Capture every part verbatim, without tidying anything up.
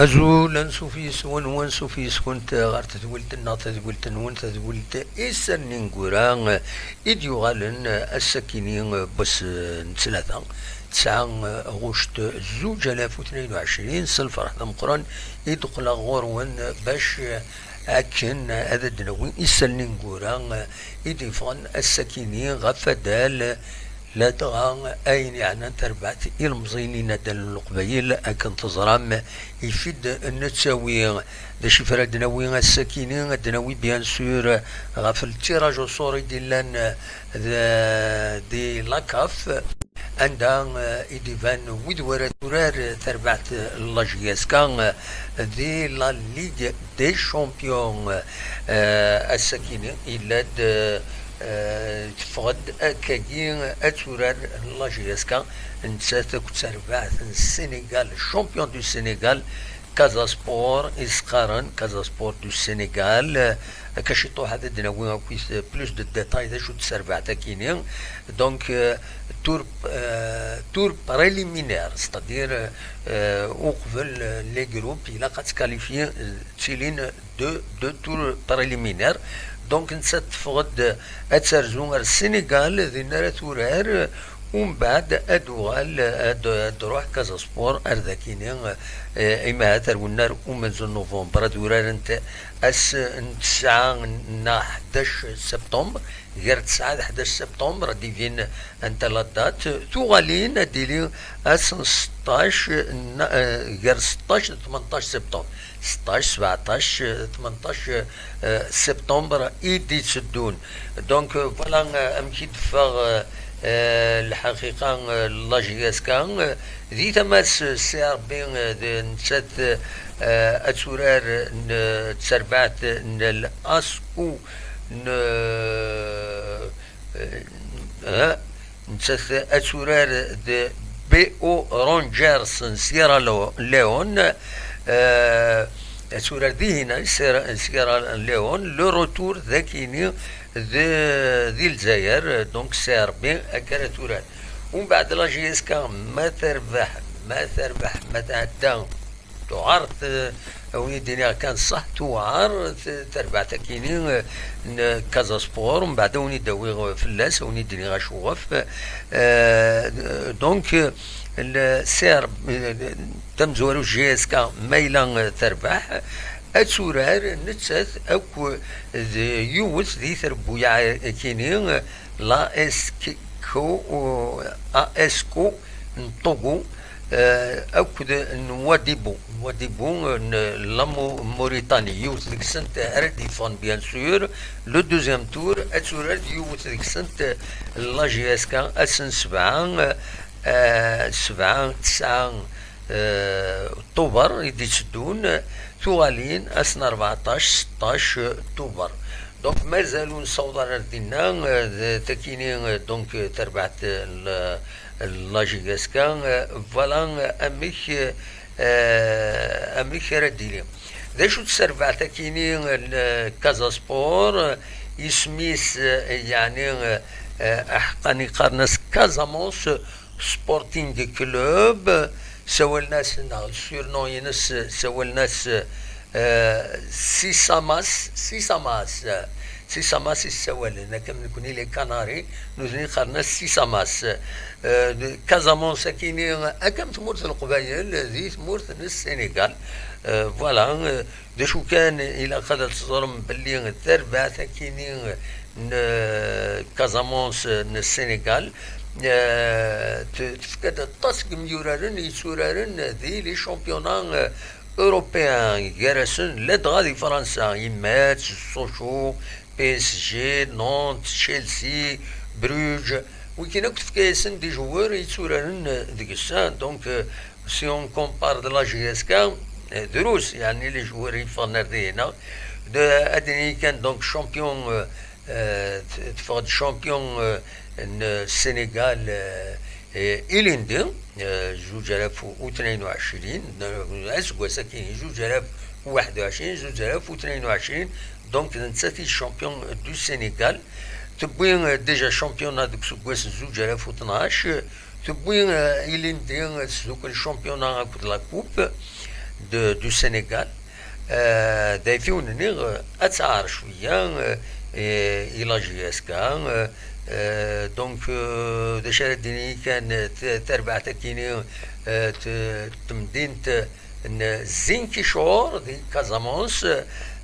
Azul, ansuf yes-wen, wansuf yes-kent ɣer tedwilt-nneɣ, tadwilt-nwen, tadwilt Isallen Ineggura, i d-yuɣalen ass-akini n wass n ttlata, tesɛa ɣuct zuǧ alaf u tnayen u ɛecrin, s lferḥ d ameqqran i d-qqleɣ ɣur-wen bac akken ad d-nawi Isallen Ineggura i d-yeffɣen ass-akini ɣef waddal. Ladɣa ayen yeɛnan tarbaɛt ilemẓiyen inaddalen n Leqbayel, akken teẓram, yif-id nettawi. D acu i ara d-nawi ass-akini? Ad d-nawi, bien sûr, ɣef le tirage au sort i d-illan d, di la caf, anda, eh, i d-iban wid wara turar tarbaɛt n la J S K, eh, di la Ligue des Champions. Eh, ass-akini, yella-d, eh, teffeɣ-d akkagi ad turar la J S K, nettat akked terbaɛt n Sénégal, champion du Sénégal, Casa Sport i s-qqaren, Casa Sport du Sénégal. Eh, akka ciṭuḥ ad d-nawi akkit plus de détails d acu d terbaɛt akini. Donc, eh, tour, eh, tour préliminaire, c'est-à-dire, eh, uqbel, eh, les groupes, ilaq ad tkalifyi, eh, ttilin deux, deux tours préliminaires. Donc, nettat teffeɣ-d ad terzu ar Sénégal, din ara turar, umbeɛd ad d-tuɣal, ad, ad d-truḥ Casa Sport ar dakini, eh, imi ahat ar wennar umenzu n novembre ad urarent ass n tesɛa neɣ ḥdac septembre, gar tesɛa d ḥdac septembre, ad d-ibin anta la date. Tuɣalin ad d-tili ass n seṭṭac, n, eh, gar seṭṭac d tmenṭac septembre. Seṭṭac, sebɛeṭṭac, eh, tmenṭac, eh, septembre i d-itteddun. Donc, eh, voilà, eh, amek i d-teffeɣ, eh, eh, lḥaqiqa, eh, la J S K, eh, di tama-s, eh, C R B, eh, d nettat, eh, ad turar n, eh, terbaɛt n l'A S O n, eh, eh, nettat ad turar d B O Rangers n Sierra Leo-, Leone, eh, ad turar dihin, eh, Sierra, Sierra Leone, le retour d akini d, di Lezzayer, donc C R B akka ara turar. Umbeɛd la J S K ma terbeḥ, ma terbeḥ, ma tɛedda, tuɛer, t-, a wen-id-iniɣ kan ṣṣeḥ, tuɛer t-, terbaɛt akini, eh, n Casa Sport, mbeɛd a wen-id-awiɣ fell-as, a wen-id-iniɣ acuɣef. Eh, donc, eh, le C R, eh, tamezwarut J S K, ma yella, eh, terbeḥ, ad turar nettat akk d yiwet di trebbuyaɛ akini, la S K O, A S K O n Togo, eh, akked Nouadhibou. Nouadhibou n la Mo-, Mauritanie. Yiwet deg-sent ara d-yeffɣen, bien sûr, le deuxième tour, ad turar d yiwet deg-sent, la J S K, ass n sebɛa, eh, sebɛa, tesɛa, eh, Tubeṛ i d-itteddun, tuɣalin ass n rbeɛṭac, seṭṭac Tubeṛ. Donc, mazal ur nessaweḍ ara ar dinna, eh, d takini, eh, donc, eh, terbaɛt, eh, n, n la J S K, eh, voilà, eh, amek, eh, amek ara d-tili. D acu-tt terbaɛt akini, eh, n Casa Sport, eh, isem-is, eh, yeɛni, eh, eh, aḥeqqan i qqaren-as Casamance Sporting Club, sawalen-as, neɣ surnom-ines, sawalen-as, eh, Sisamas, Sisamas, Sisamas i s-ssawalen, akka am nekni les Canaries, nutni qqaren-as Sisamas. Eh, Casamance akini, akka am tmurt n Leqbayel, di tmurt n Sénégal. Eh, voilà, eh, d acu kan, ilaq ad teẓrem belli tarbaɛt akini n, eh, Casamance n Sénégal, eh, t-, tefka-d aṭas n yimyuraren yetturaren di les championnats, eh, européens, gar-asen ladɣa di Fransa, Metz, Sochaux, P S G, Nantes, Chelsea, Bruges, wigin akk tefka-yasen des joueurs yetturaren, eh, deg-s, hein. Donc, eh, si on compare de la J S K, eh, drus, yeɛni, les joueurs yeffɣen ar dihina. D-, ad d-nini kan, donc, champion, eh, eh, t-, teffeɣ-d champion, eh, n Sénégal, eh, eh, ilindi, eh, zuǧ alaf u tnayen u ɛecrin, aseggas-agi, zuǧ alaf u waḥed u ɛecrin, zuǧ alaf u tnayen u ɛecrin, donc, d nettat i d champion du Sénégal. Tewwi, eh, déjà championnat deg useggas n zuǧ alaf u tnac, tewwi, eh, ilindi, eh, tesdukel championnat akked la coupe. de, du Sénégal. Euh, d ayt-iwen-nniɣ, euh, ad tɛer cwiya, euh, i, i la J S K, euh, euh, donc, euh, d acu ara d-iniɣ kan, euh, t-, tarbaɛt akini, euh, t-, temdint n Ziguinchor di Casamance,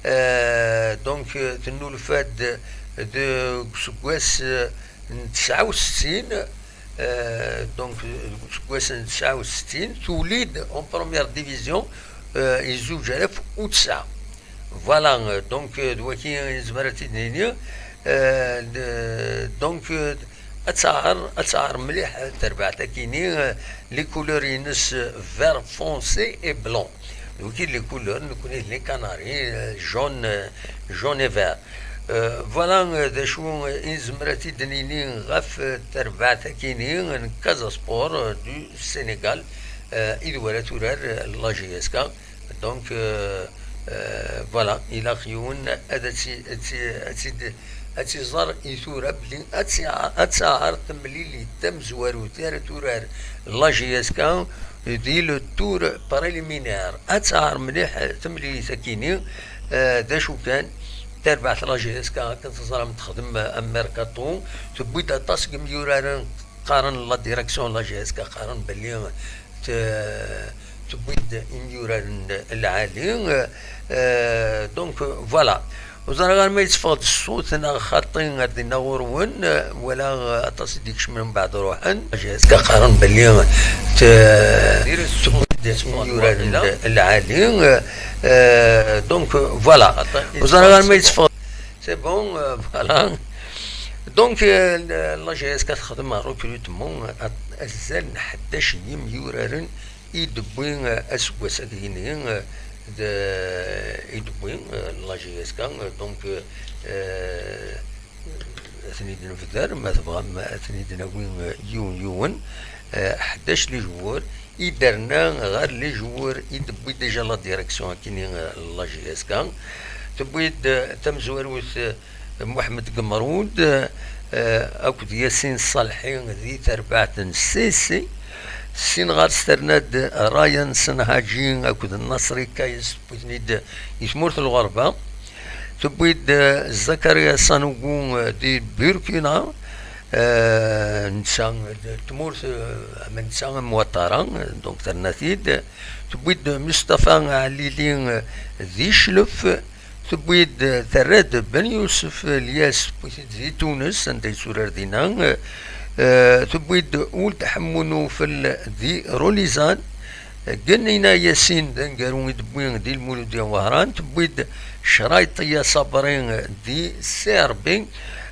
euh, donc, euh, tennulfa-d de, seg wass, euh, n tesɛa u settin, euh, donc, seg wass n tesɛa u settin, tuli-d en première division, euh, i zuǧ alaf u tesɛa. Voilà, euh, donc, euh, d waki i nezmer ad t-id-nini. Euh, d-, donc, euh, ad tɛer, ad tɛer mliḥ terbaɛt akini, euh, les couleurs-ines, euh, vert foncé et blanc. D waki les couleurs, nekkni d les Canaries, euh, jaune, euh, jaune et vert. Euh, voilà, euh, d acu, euh, i nezmer ad t-id-nini ɣef, euh, terbaɛt akini n Casa Sport, euh, du Sénégal, euh, i d wara turar, euh, la J S K. Donc, euh, euh, voilà, ilaq yiwen ad tt-, ad tt-, ad tt-, ad tt-iẓer i tura belli ad tt-, ad tɛer temlilit tamezwarut ara turar la J S K di le tour préliminaire. Ad tɛer mliḥ temlilit akini, euh, d acu kan, tarbaɛt la J S K akken teẓram texdem amerkaṭu, tewwi-d aṭas n yimyuraren qqaren la direction la J S K qqaren belli t-, tewwi-d imyuraren lɛali. Euh, donc, voilà. Ur ẓriɣ arma yetteffeɣ-d ṣṣut neɣ xaṭi ar dinna ɣur-wen, euh, wala, euh, aṭas i d-ikecmen mbeɛd ruḥen. J S K qqaren belli t-, tewwi-d imyuraren lɛali. Euh, donc, voilà. Ur ẓriɣ arma yetteffeɣ. C'est bon, euh, voilà. Donc, euh, la J S K texdem recrutement, euh, azal n ḥdac n yimyuraren i d-tewwi, euh, aseggas-agi-nni, euh, d-, i d-tewwi, euh, la J S K, euh, donc, euh, euh, ad ten-id-nebder, ma tebɣam ad ten-id-nawi, euh, yiwen yiwen, euh, ḥdac les joueurs, i d-terna ɣer les joueurs i d-tewwi déjà la direction akini, euh, la J S K. Tewwi-d, euh, tamezwarut, euh, Muḥemmed Gemrud, euh, akked Yasin Ṣalḥi di terbaɛt n C C. Sin ɣer-s terna-d Ryan Senhaji akked Nasri Kayes, tewwi-ten-id i tmurt n lɣerba. Tewwi-d, euh, Zakaria Sanougou, euh, di Burkina. Euh, netta, d tmurt, euh, ama netta am Ouattara, euh, donc terna-t-id. Tewwi-d Mustafa Alili, euh, di Cclef. Tewwi-d, euh, terra-d Ben Youssef Lyas, tewwi-t-id di Tunes, anda yetturar dinna. Euh, tewwi-d Ould Ḥemmu Noufel di Rolizan. Gennina Yasin d aneggaru i d-tewwi di Lmuludya Wehran, tewwi-d Crayṭiya Sabri di C R B,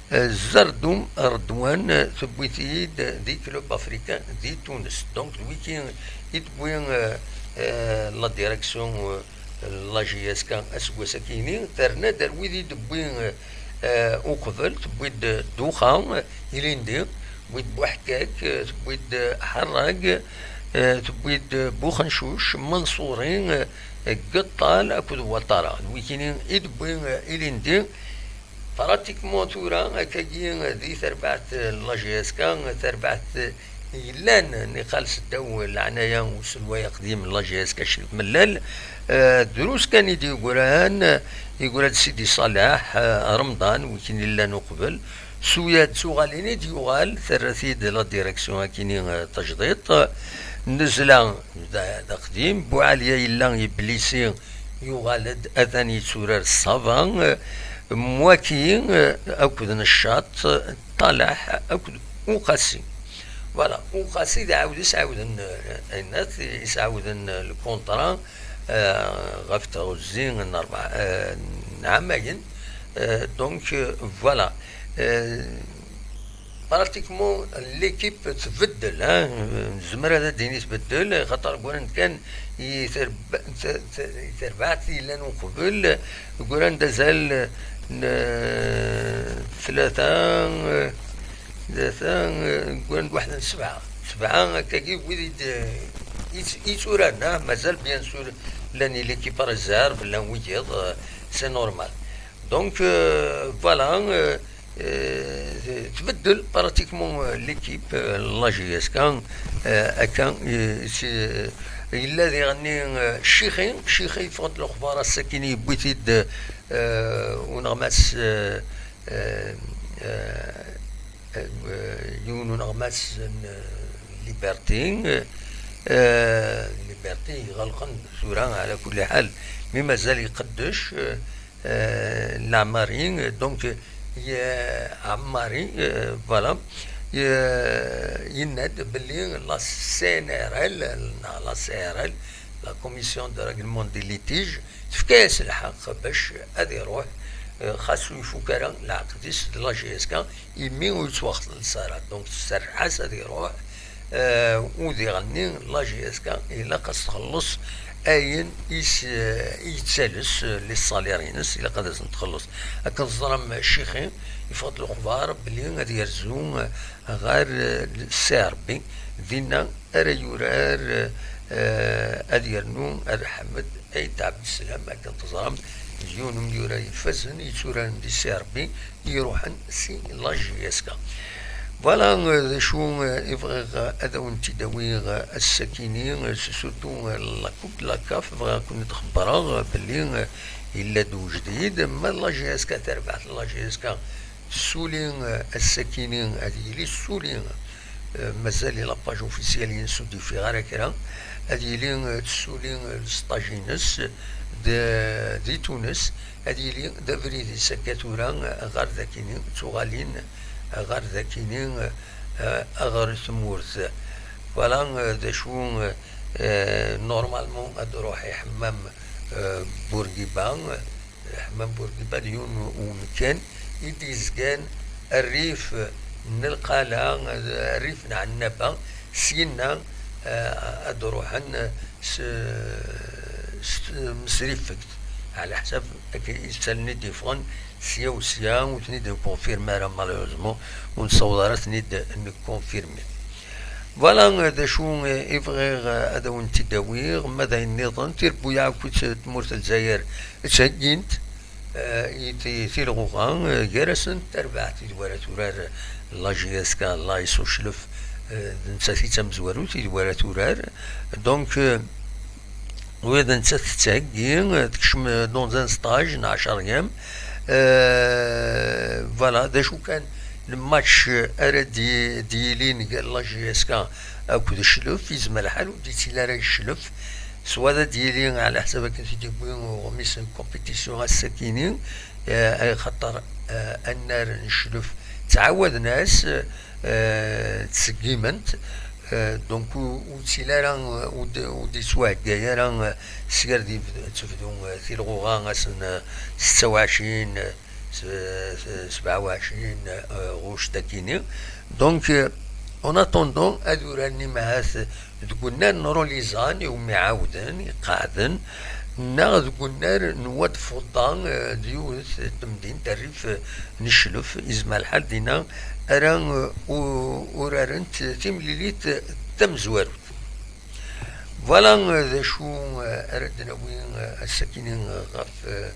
Zerdum Redwan tewwi-t-id di Club Africain di Tunes. Donc, d wiki i d-tewwi, euh, euh, la direction, euh, la J S K aseggas-agi-ni, terna-d ar wid i d-tewwi, euh, uqbel, tewwi-d Duxa, ilindi, tewwi-d Buḥkak, tewwi-d Ḥerrag, eh, tewwi-d Buxencuc, Manṣuri, eh, Geṭṭal akked Waṭara. D wikini i d-tewwi, eh, ilindi. Pratiquement tura, akkagi, eh, di terbaɛt, eh, n la J S K, eh, terbaɛt, eh, yellan, eh, niqal seddaw leɛnaya uselway aqdim n la J S K Crif Mellal. Eh, drus kan i d-yeggran, eh, yeggra-d Sidi Ṣaleḥ, eh, Remḍan, wikini llan uqbel. Suya d tuɣalin i d-yuɣal, terra-t-id la direction akini, eh, tajdiṭ. Nezla d, d aqdim, Buɛaliya yella iblisi, yuɣal-d atan yetturar Ṣaba, eh, Mwaki, eh, akked Neccaṭ, Ṭalaḥ akked Uqasi. Voilà, Uqasi d aɛawed isɛawden, eh, ayennat, isɛawden, eh, lkunṭra, eh, ɣef tɣezzi n rebɛa, eh, n ɛamayen. Euh, donc, euh, voilà. Euh, pratiquement, l'équipe tbeddel, hein. Nezmer ad d-nini tbeddel, xaṭer ggrant kan i terb-, t-, t-, terbaɛt yellan uqbel, ggrant-d azal n, euh, tlata, euh, tlata, euh, ggrant-d waḥed n sebɛa. Sebɛa, akkagi, wid i d-, i t-, i tturaren, hein, mazal, bien sûr, llan i l'équipe réserve, llan wiyiḍ, euh, c'est normal. Donc, euh, voilà, euh, Euh, tbeddel pratiquement, euh, l'équipe, euh, la J S K, euh, akka, euh, c'est, euh, yella diɣenni, euh, Ccixi, Ccixi yeffeɣ-d lexbar ass-akkin yewwi-t-id, euh, uneɣmas, euh, euh, euh, euh, yiwen uneɣmas n, euh, Liberté, euh, Liberté iɣelqen tura ɛla kulli ḥal, mi mazal iqeddec, euh, euh, Laɛmari, donc, euh, Ɛemmari, euh, voilà, euh, yenna-d belli la C N R L, neɣ la C R L, la Commission de Règlement des Litiges, tefka-yas lḥeqq bac ad iruḥ, euh, xas ur ifuk ara lɛeqd-is d la J S K, imi ur yettwaxelleṣ ara. Donc, tserreḥ-as ad iruḥ, euh, u diɣenni la J S K ilaq ad s-txelleṣ ayen i s-, i yettales, euh, les salaires-ines, ilaq ad asen-txelleṣ. Akken teẓram, Ccixi yeffeɣ-d lexbar belli ad yerzu, euh, ɣer, euh, C R B, dinna ara yurar, euh, ad yernu Ḥmed Ayt Ɛebdeslam, akken teẓram, d yiwen umyurar ifazen yetturaren di C R B, iruḥen si la J S K. Voilà, euh, d acu, euh, i bɣiɣ, euh, ad awen-t-id-awiɣ, euh, ass-akini, euh, s-, surtout, euh, la Coupe de la CAF, bɣiɣ ad ken-id-xebbreɣ, euh, belli, euh, yella-d ujdid, ma la J S K terbeḥ, la J S K tessuli, euh, ass-akini, ad yili tessuli, euh, mazal la page officielle-ines ur d-ifiɣ ara kra, ad yili, euh, tessuli, euh, lesṭaj-ines d-, di Tunes, ad yili d abrid-is akka tura, euh, ɣer dakini, d tuɣalin, euh, ɣer dakini, euh, ɣer tmurt. Voilà, euh, d acu, euh, euh, normalement ad d-ruḥ i ḥemmam, euh, Bourguiba, euh, Ḥemmam Bourguiba d yiwen n umkan i d-yezgan rrif n Lqala, rrif n Ɛennaba, syenna, eh, ad d-ruḥen s, s tmesrifegt, ɛla ḥsab akken isalen i d-yeffɣen sya u sya, ur ten-id-nkonfirmi ara, malheureusement, ur nessaweḍ ara ad ten-id-nkonfirmi. Voilà, d acu i bɣiɣ ad awen-t-id-awiɣ, ma d ayen nniḍen, tirebbuyaɛ akked tmurt n Lezzayer ttheggint, eh, i ti-, tilɣuɣa, eh, gar-asent tarbaɛt i d wara turar la J S K, la S O Chlef, eh, d nettat i d tamezwarut i d wara turar. Donc, eh, ula d nettat tettheggi, eh, tekcem, eh, dans un stage n ɛecṛ ayyam. Eh, voilà, d acu kan lmatch ara d-, d-yilin gar la J S K akked Chlef, yezmer lḥal ur d-yettili ara Chlef, s wad ad d-yili ɛla ḥsab akken t-id-yewwi uɣmis n compétition ass-akini, eh, axaṭer, eh, annar n Chlef ttɛawaden-as, eh, ttṣeggimen-t, eh, donc ur, ur ttili ara, ur d-, ur d-yettwaɛeggay ara, eh, seg ar d-yebd-, tebdu, eh, tilɣuɣa ass n, eh, setta u ɛecrin, eh, s-, s-, sebɛa u ɛecrin, eh, ɣuct akini. Donc, eh, en attendant, ad uraren imahat deg unnar n Rolizan iwumi ɛawden, iqeɛden, neɣ deg unnar n Wad Fudda, eh, d yiwet n temdint rrif, eh, n Clef, izmer lḥal dinna ara, eh, u-, urarent timlilit tamezwarut. Voilà, eh, d acu, eh, ara d-nawi, eh, ass-akini, eh, ɣef, eh,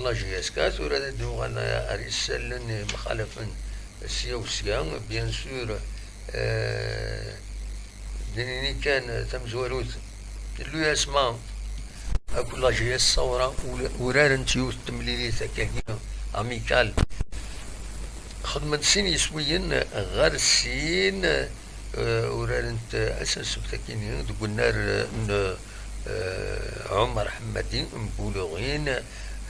la J S K. Tura ad d-nuɣal, eh, ar yisallen yemxalafen sya u sya. Bien sûr, eh, d nini kan, eh, tamezwarut, l'U S M A akked la J S Sawra ul-, urarent yiwet n temlilit akkagi, amicale. Xedmen sin yiswiyen ɣer sin, eh, urarent ass n ssebt akini deg unnar, eh, n, eh, Ɛumar Ḥemmadi n Buluɣin,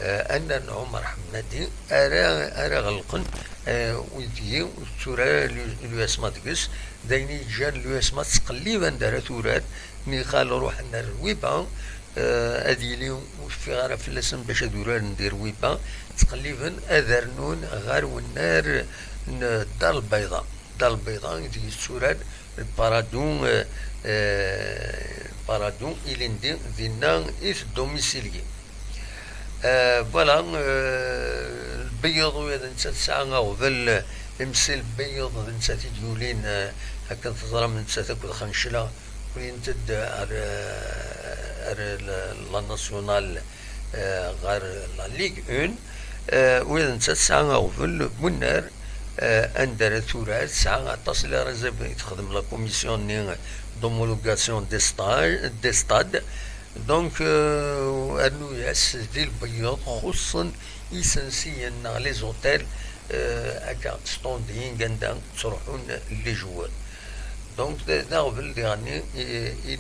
eh, annar n Ɛumar Ḥemmadi ara, ara ɣelqen, eh, wigi ur tetturar l'U-, l'U S M A deg-s, d ayen i yeǧǧan l'U S M A tettqellib anda ara turar, niqal ruḥen ar Rwiba, eh, ad yili ur cfiɣ ara fell-asen bac ad uraren di Rwiba, ttqelliben ad rnun ɣer wennar n Dar Lbayḍa. Dar Lbayḍa i d-yetturar Paradu, eh, eh, Paradu ilindi dinna i teddomisilyi. Eh, voilà, eh, Lbeyyeḍ ula d netta tesɛa aɣbel, eh, imsil Lbeyyeḍ d nettat i d-yulin, eh, akken teẓram nettat akked Xencla, ulint-d ar, ar la, la Nationale, eh, ɣer la Ligue un. Eh, ula d nettat tesɛa aɣbel n unnar, eh, anda ara turar, tesɛa aṭas n les réserves i texdem la commission-nni d'homologation des sta-, des stades. Donc, eh, rnu-yas di lbeyyeḍ xuṣṣen isensiyen neɣ les hôtels, eh, akka standing anda ttruḥun les joueurs. Donc, d, d aɣbel diɣenni i, i,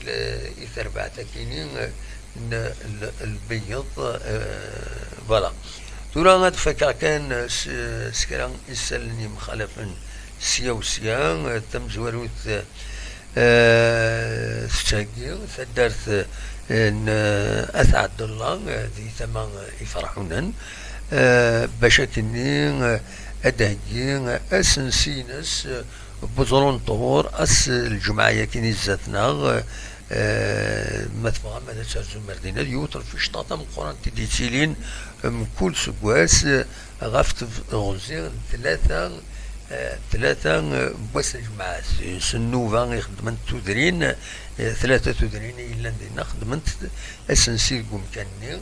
i terbaɛt akini, eh, n, l, lbeyyeḍ, eh, voilà. Tura ad fakeɣ kan s, s kra isallen yemxalafen sya u sya, eh, tamezwarut, eh, tettheggi taddart, eh, n, eh, At Ɛebdella, eh, di tama, eh, Iferḥunen, eh, bac akkenni, eh, ad d-heggi asensi-ines, eh, n uẓru n ṭhur, ass n lǧemɛa-yagi i zdat-neɣ, eh, ma tebɣam ad terzum ar dinna, d yiwet n lficṭa tameqqrant i d-yettilin mkul seggas, eh, ɣef tebɣi n tlata, eh, tlata, eh, n wass n lǧemɛa. S nnuba i xeddment tudrin, eh, tlata tudrin i yellan dinna, xeddment asensi deg umkan-nni.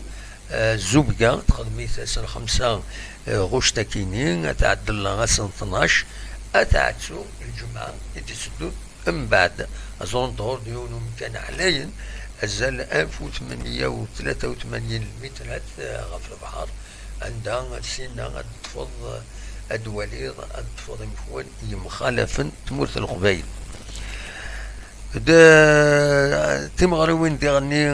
Eh, Zubga texdem-it ass n lxemsa, eh, ɣuct akini, At Ɛebdella ass n tnac, At Ɛettu lǧemɛa i d-itteddun mbeɛd. Aẓru n ṭhur d yiwen umkan ɛlayen, azal alef u tmenya u tlata u tmanyin lmitrat, eh, ɣef lebḥer, anda sinna ad d-teṭṭfeḍ, eh, ad d-twaliḍ, ad d-teṭṭfeḍ imekwan yemxalafen tmurt n Leqbayel. D timeɣriwin diɣenni,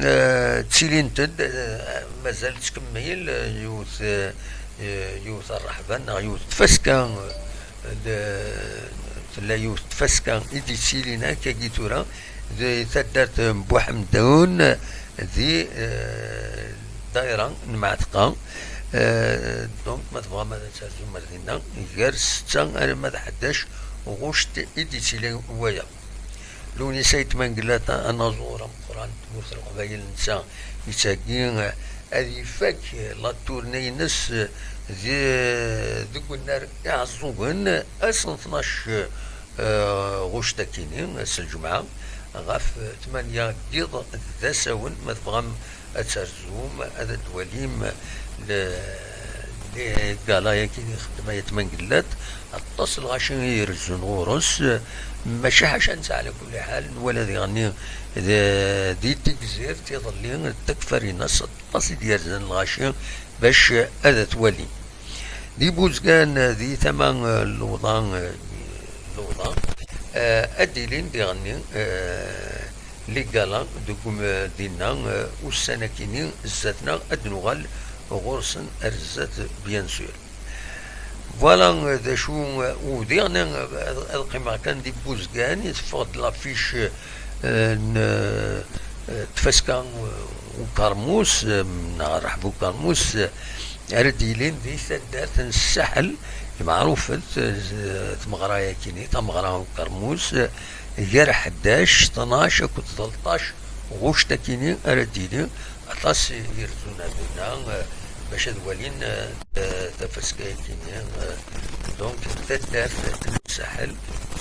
eh, ttilint-d, eh, mazal tettkemmil, eh, yiwet, eh, yiwet rreḥba neɣ yiwet tfaska, eh, d, tella yiwet tfaska i d-yettilin akkagi tura di taddart n Buḥemdun di, eh, dayra n Mɛetqa. Eh, donc, ma tebɣam ad terzum ar dinna, gar setta alamma d ḥdac ɣuct i d-yettili waya. Lewnis Ayt Mengellat, anaẓur ameqqran n tmurt n Leqbayel, netta yettheggi, eh, ad ifak, eh, la tournée-ines, eh, di, deg unnar Iɛeẓẓugen, ass n tnac, eh, ɣuct akini, ass n lǧemɛa, ɣef tmanya n yiḍ d asawen, ma tebɣam ad terzum, ad d-twalim le, les galas-yagi i ixeddem Ayt Mengellat, aṭas n lɣaci i irezzun ɣur-s, maca ḥaca netta, ɛla kulli ḥal, nwala diɣenni d, di Tigzirt iḍelli d takfarinas, aṭas i d-yerzan lɣaci bac ad t-walin. Di Buzgan, di tama, eh, n Lewḍa, eh, Lewḍa, eh, ad d-ilin diɣenni, eh, les galas deg um-, dinna, eh, ussan akini zdat-neɣ, ad d-nuɣal ɣur-sen ar zdat, bien sûr. Voilà, eh, d acu, eh, u diɣenni, eh, ad, ad qqimeɣ kan di Buzgan, i teffeɣ-d l'affiche, eh, n, eh, tfaska, eh, ukermus, eh, neɣ rreḥba ukermus, eh, ara d-yilin di taddart n Saḥel, i meɛrufet, eh, tmeɣra-yakini, tameɣra ukermus, eh, gar ḥdac, tnac akked tleṭṭac ɣuct akini ara d-yili, aṭas i irezzun ar dinna, eh, bac ad walin, eh, eh, tafaska-yakini, eh, donc, taddart n Saḥel,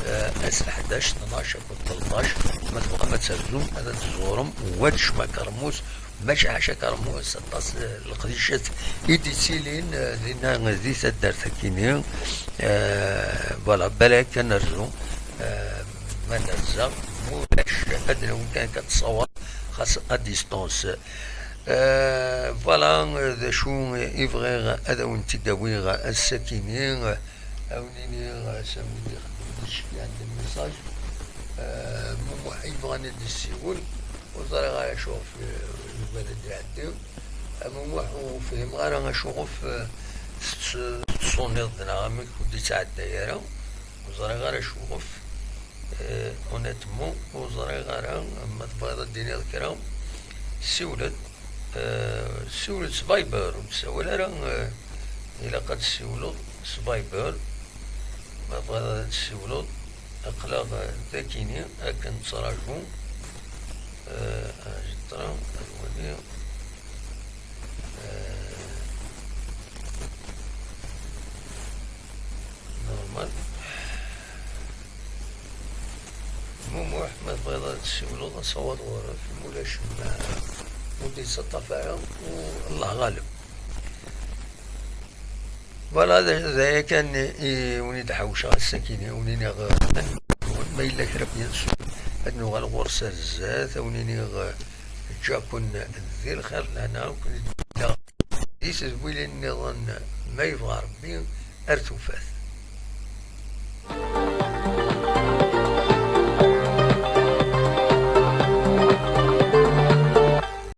eh, ass ḥdac, tnac akked tleṭṭac, ma tebɣam ad terzum, ad tẓurem, wa d ccma akermus, maca ḥaca akermus, aṭas, eh, leqdicat i d-yettilin, eh, dinna, eh, di taddart akini. Eh, voilà, balak ad nerzu, eh, ma nerza, mulac ad nawi kan akka ttṣawar, xas à distance. Eh, voilà, eh, d acu i bɣiɣ ad awen-t-id-awiɣ ass-akini, eh, ad wen-iniɣ, eh, s a wid ixeddmen di ccekli ɛend lmessage, eh, Mumuḥ yebɣan ad d-yessiwel, ur ẓriɣ ara acu ɣef, eh, yuba ad d-iɛeddi. A Mumuḥ, ur fhimeɣ ara acu ɣef, eh, tett-, tettṣuniḍ-d neɣ amek ur d-ittɛedday ara. Ur ẓriɣ ara acu ɣef, eh, honnêtement, ur ẓriɣ ara ma tebɣiḍ ad d-tiniḍ kra. Siwel-d, eh, siwel-d s Viber, ur d-ssawal ara, eh, ilaq ad tessiwleḍ s Viber. Ma tebɣiḍ ad tessiwleḍ, aql-aɣ, eh, dagini akken nettraǧu. Eh, ajitra, ad waliɣ. Eh, normal. Mumuḥ, ma tebɣiḍ ad tessiwleḍ, asawaḍ ɣur-k, ma ulac, ma ur d-yettaṭṭaf ara, u Allah ɣaleb. Voilà, d d aya kan i wen-id-ḥawceɣ ass-agi, i wen-iniɣ, ma yella kra n yiwen ad nuɣal ɣur-s ar zdat, a wen-iniɣ, ǧǧiɣ-ken di lxir, lehna, ur ken-id-wwileɣ di tedwilin nniḍen, ma yebɣa Rebbi, ar tufat.